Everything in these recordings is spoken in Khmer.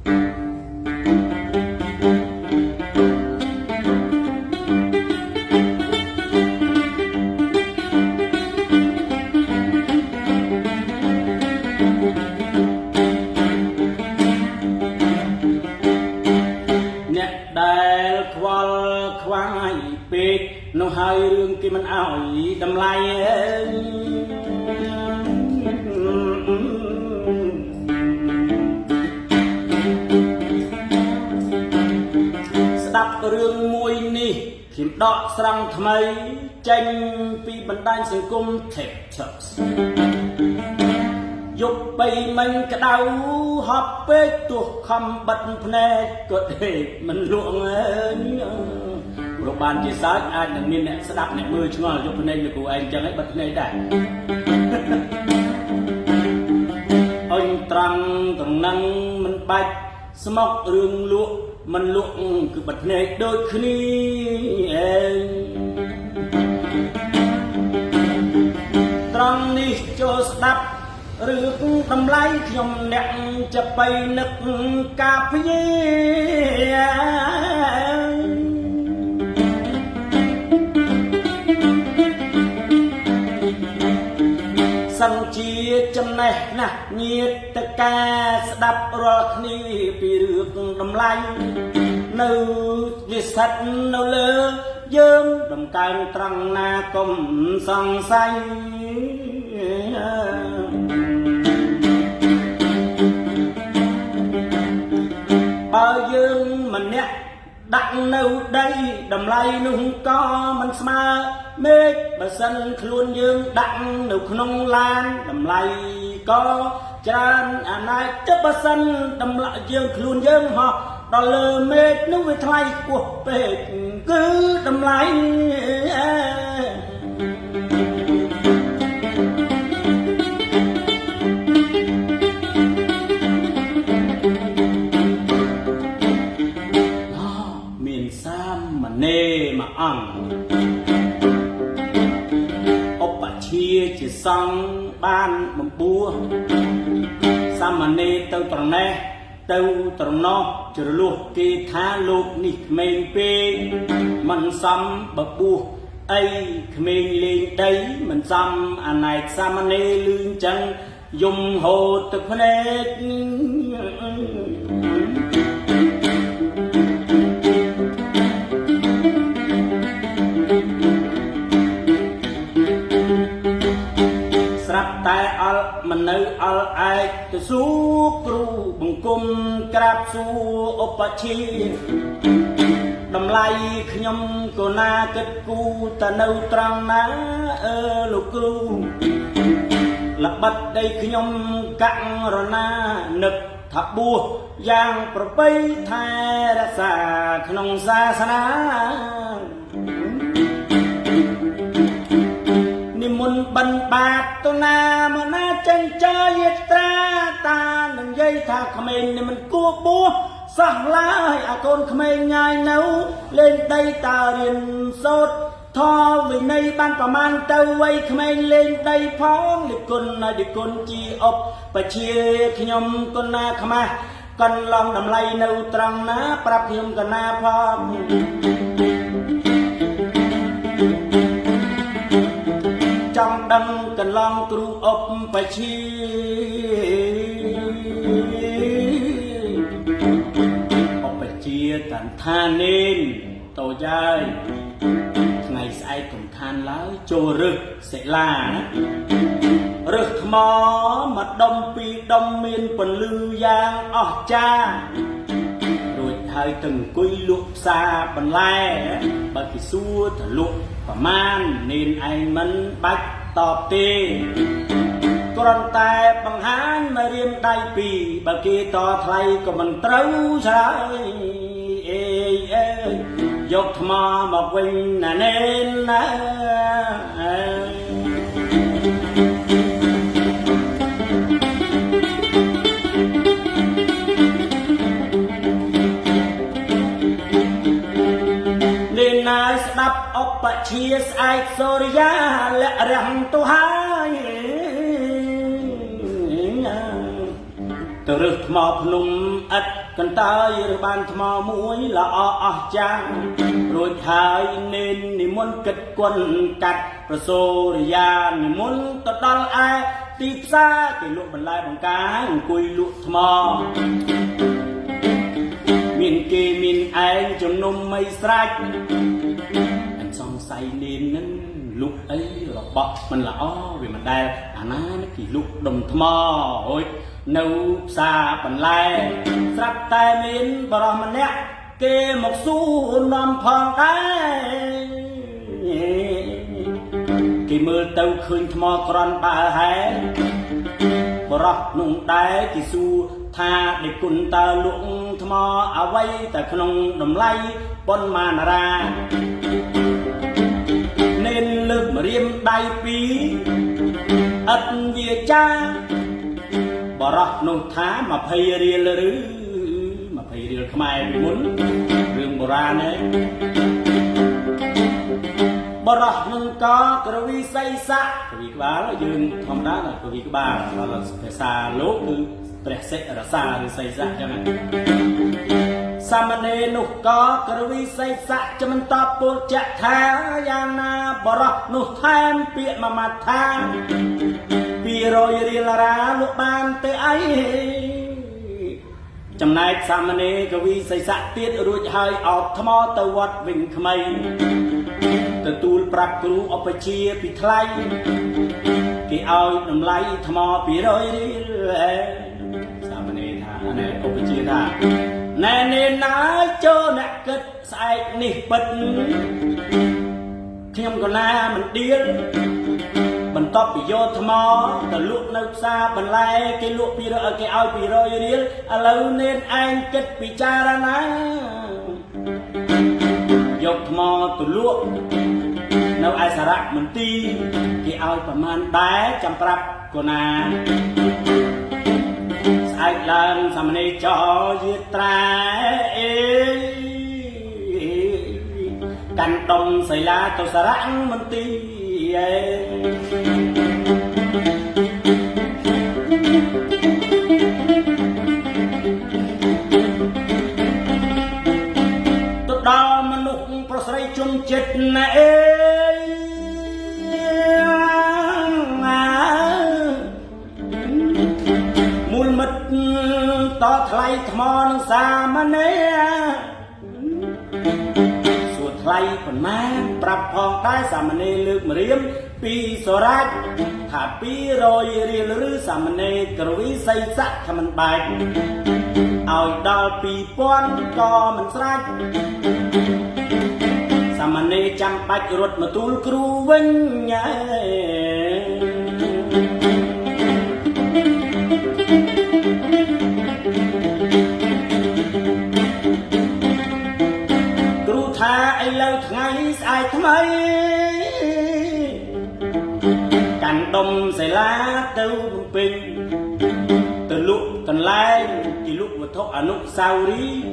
អ្នកដែលខ្វល់ខ្វាយពេកនោះហើយរឿងគេមិនអោយតម្លៃអើយស្ដាប់រឿងមួយនេះខ្ញុំដកស្រង់ថ្មីចេញពីបណ្ដាញសង្គម TikTok យប់បីមិញក្តៅហប់ពេកទោះខំបិទភ្នែកក៏ដេកមិនលក់អើយព្រោះបានជាសើចអាចនឹងមានអ្នកស្ដាប់អ្នកមើលឆ្ងល់យកភ្នែកលោកគ្រូឯងចឹងឯងបិទភ្នែកដែរអញត្រង់ត្រង់នឹងមិនបាច់ស្មុករឿងលក់មិនលក់គឺបិទភ្នែកដូចគ្នាឯងត្រង់នេះចូលស្ដាប់រឿងតម្លៃខ្ញុំអ្នកจะไปនឹកការព្យាសឹងជាចំណេះណាស់ញាតកាស្ដាប់រាល់គ្នាពីរឿងតម្លៃនៅវាស្ថិតនៅលើយើងដំកើងត្រង់ណាកុំសង្ស័យបើយើងម្នាក់ដាក់នៅដីតម្លៃនោះក៏មិនស្មើមេឃបើសិនខ្លួនយើងដាក់នៅក្នុងឡានតម្លៃក៏ច្រើនអាណែកទៅបើសិនតម្លៃយើងខ្លួនយើងហោះដល់លើមេឃនោះវាថ្លៃខ្ពស់ពេកគឺតម្លៃមានសាមណេរមួយអង្គឧបជាជាសង្ឃបានបំពោះសាមណេរទៅត្រណេះទៅត្រណោះជ្រលោះគេថាលោកនេះក្មេងពេកមិនសមបបួសអីក្មេងលេងដីមិនសមអាណែកសាមណេរលឺចឹងយំហូរទឹកភ្នែកស្រាប់តែអល់មិននៅអល់ឯកទៅសួរគ្រូបង្គំក្រាបសួរឧបជាតម្លៃខ្ញុំក៏ណាគិតគូតើនៅត្រង់ណាអើលោកគ្រូល្បិតដីខ្ញុំករណានឹកថាបួសយ៉ាងប្របីថែរក្សាក្នុងសាសនានិមន្តបិណ្ឌបាតទៅណាមកណាចេញចាយត្រាតានឹងយាយថាក្មេងនេះមិនគួរបួសសោះឡើយអាកូនក្មេងញ៉ាយនៅលេងដីតារៀនសូត្រធម៌វិន័យបានប្រមាណទៅវ័យក្មេងលេងដីផងនិគុណឲ្យនិគុណជាឧបជាខ្ញុំគុណណាខ្មាស់កន្លងតម្លៃនៅត្រង់ណាប្រាប់ខ្ញុំកណាផងចង់ដឹងកន្លងគ្រូឧបជាឧបជាតាន់ថានេនតូចហើយថ្ងៃស្អែកកុំខានឡើយចូលរឹសសិលាណារឹសថ្មមួយដុំពីរដុំមានពន្លឺយ៉ាងអស្ចារ្យរួចហើយទៅអង្គុយលក់ផ្សារបន្លែបើគេសួរទៅលក់ប្រមាណនេនឯងមិនបាច់តបទេគ្រាន់តែបង្ហាញមករៀមដៃពីរបើគេតថ្លៃក៏មិនត្រូវឆ្លើយអេអេយកថ្មមកវិញណានេនណានេនណាយស្ដាប់ឧបជាស្អែកសូរិយាលៈរះទៅហើយ ទៅរើសថ្មភ្នំឥដ្ឋកន្តើយរើសបានថ្មមួយល្អអស្ចារ្យរួចហើយនេននិមន្តគិតគុណកាត់ប្រសូរិយានិមន្តទៅដល់ឯទីផ្សារគេលក់បន្លែបង្ការអង្គុយលក់ថ្មមានគេមានឯងជំនុំមិនស្រេចអញសង្ស័យនេននឹងលក់អីរបស់មិនល្អវាមិនដែលអាណានេះគេលក់ដុំថ្មរួចនៅផ្សារបន្លែស្រាប់តែមានបរិសម្នាក់គេមកសួរនាំផងដែរគេមើលទៅឃើញថ្មក្រន់បើហែបរោះនោះដែរគេសួរថាដេគុណតើលក់ថ្មអ្វីតែក្នុងតម្លៃប៉ុន្មានរានេនលើកម្រាមដៃពីរឥតវាចាបរោះនោះថា20រៀលឬ20រៀលខ្មែរពីមុនរឿងបុរាណឯងបរោះនឹងកក្រវីសីស័កក្រវីក្បាលយើងធម្មតាក្រវីក្បាលដល់ភាសាលោកគឺព្រះសិរសាឬសីស័កចឹងសាមណេរនោះកក្រវីសីស័កចាំមិនតបពលចៈថាយ៉ាងណាបរោះនោះថែមពាក្យមួយម៉ាត់ថា200រៀលរាលក់បានទៅអីចំណែកសាមណេរកវីសីស័កទៀតរួចហើយអោបថ្មទៅវត្តវិញក្មីទទួលប្រាប់គ្រូឧបជាពីថ្លៃគេឲ្យតម្លៃថ្ម200រៀលសាមណេរថាណែឧបជាថាណែនេណាយចូលអ្នកគិតស្អែកនេះពិតខ្ញុំក៏ណាមិនដៀលបន្ទាប់ពីយកថ្មទៅលក់នៅផ្សារបន្លែគេលក់200គេឲ្យ200រៀលឥឡូវនេនឯងគិតពិចារណាយកថ្មទៅលក់នៅឯសារៈមន្ទីរគេឲ្យប្រមាណដែរចាំប្រាប់កូណាស្អែកឡើងសាមណេរចយាត្រាអេកាន់ដុំសិលាទៅសារៈមន្ទីរអេទៅដល់មនុស្សប្រុសស្រីជុំចិត្តណាអេមូលមិត្តតថ្លៃថ្មនឹងសាមណេរសួរថ្លៃប៉ុន្មានប្រាប់ផងដែរសាមណេរលើកម្រាមពីសរាជថា200រៀលឬសាមណេរក្រវីសីស័កថាមិនបែកឲ្យដល់2000ក៏មិនស្រេចសាមណេរចាំបាច់រត់មកទូលគ្រូវិញញ៉ែគ្រូថាឥឡូវថ្ងៃស្អែកថ្មីកាន់ដុំសិលាទៅបំពេញទៅលក់កន្លែងគេលក់វត្ថុអនុស្សាវរីយ៍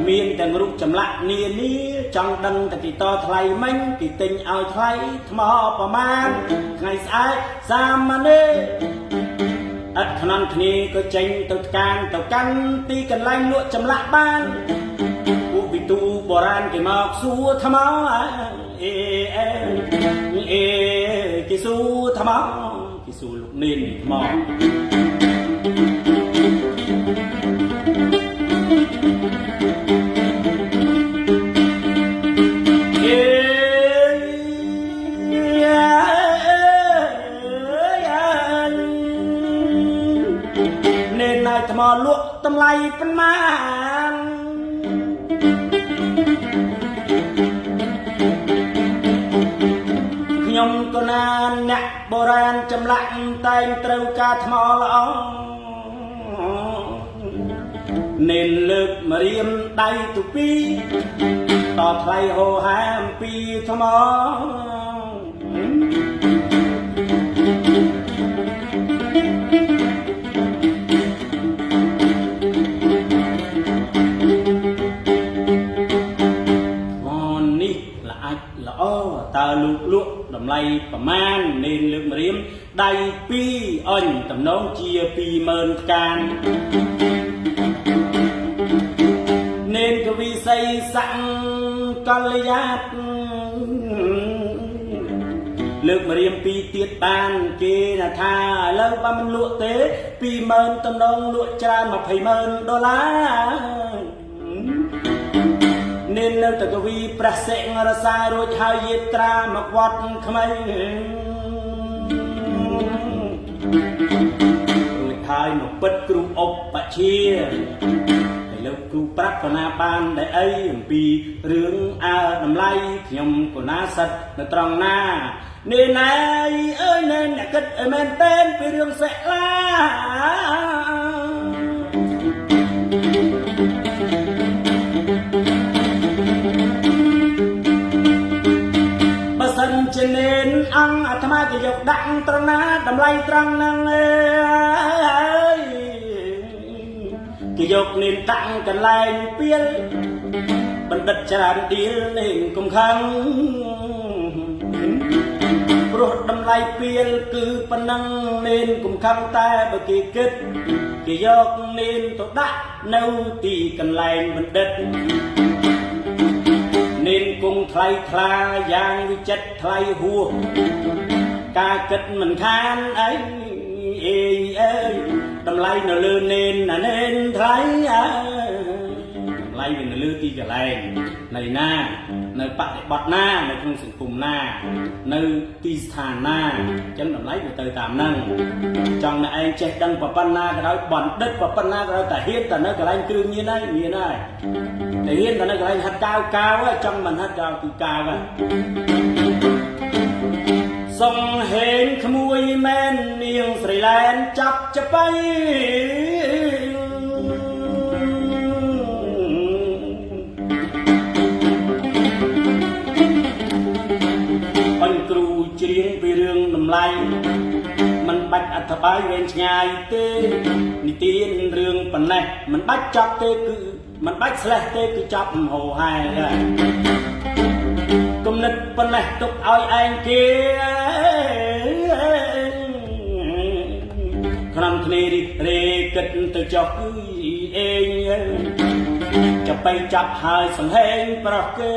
មានទាំងរូបចម្លាក់នានាចង់ដឹងតែគេតថ្លៃមិញគេទិញឲ្យថ្លៃថ្មប្រមាណថ្ងៃស្អែកសាមណេរឥតខ្នន់គ្នាក៏ចេញទៅកានទៅកាន់ទីកន្លែងលក់ចម្លាក់បានពួកវិទូបុរាណគេមកសួរថ្មអេអេអេគេសួរថ្មគេសួរលោកនេននេះថ្មអេនេនណៃថ្មលក់តម្លៃប៉ុន្មានខ្ញុំក៏ណាអ្នកបុរាណចម្លាក់តែងត្រូវការថ្មល្អនេនលើកម្រាមដៃទៅពីរតថ្លៃហោហាមពីថ្មថ្មនេះល្អអាចល្អតើលោកលក់តម្លៃប្រមាណនេនលើកម្រាម ដៃពីរអញតំណងជា20000កាននេនកវីសីស័ង្កលយាតលើកម្រាមពីរទៀតបានគេណាថាឥឡូវបើមិនលក់ទេ20000តំណងលក់ច្រើន200,000ដុល្លារនេននៅតកវីព្រះសិង្ហរសារួចហើយយាត្រាមកវត្តក្មីរួចហើយមកពិតគ្រូឧបជាហើយលោកគ្រូប្រាប់កណាបានដែលអីអំពីរឿងអើតម្លៃខ្ញុំកណាសិតនៅត្រង់ណានេះណែអើយណែអ្នកគិតឲ្យមែនតែនពីរឿងសិលាបើសិនជានេនអង្គអាត្មាគេយកដាក់ត្រង់ណាតម្លៃត្រង់ហ្នឹងអើយគេយកនេនដាក់កន្លែងពីលបណ្ឌិតច្រើនឌៀលនេនកុំខឹងព្រោះតម្លៃពីលគឺប៉ុណ្ណឹងនេនកុំខឹងតែបើគេគិតគេយកនេនទៅដាក់នៅទីកន្លែងបណ្ឌិតនេនគង់ថ្លៃថ្លាយ៉ាងវិចិត្រថ្លៃហួសការគិតមិនខានអីអេអើយតម្លៃនៅលើនេនណានេនថ្លៃអើយតម្លៃវានៅលើទីកន្លែងនៅណានៅបរិបត្តិណានៅក្នុងសង្គមណានៅទីស្ថានណាអញ្ចឹងតម្លៃវាទៅតាមហ្នឹងចង់តែឯងចេះដឹងប៉ុណ្ណាក៏ដោយបណ្ឌិតប៉ុណ្ណាក៏ដោយតែហ៊ានតែនៅកន្លែងគ្រឿងញៀនហើយញៀនហើយតែហ៊ានតែនៅកន្លែងហាត់កាវកាវហើយចង់មិនហាត់កាវគឺកាវហើយសុងហេងក្មួយមែននាងស្រីឡែនចាប់ចបៃអញគ្រូច្រៀងពីរឿងតម្លៃមិនបាច់អធិប្បាយវែងឆ្ងាយទេនិទានរឿងប៉ុណ្ណេះមិនបាច់ចប់ទេគឺមិនបាច់ស្លេះទេគឺចប់ហោហែគំនិតប៉ុណ្ណេះទុកឲ្យឯងគេក្នុងគ្នារីរេគិតទៅចុះគឺអេងចាប់ទៅចាប់ហើយសង្ហេងប្រោះគេ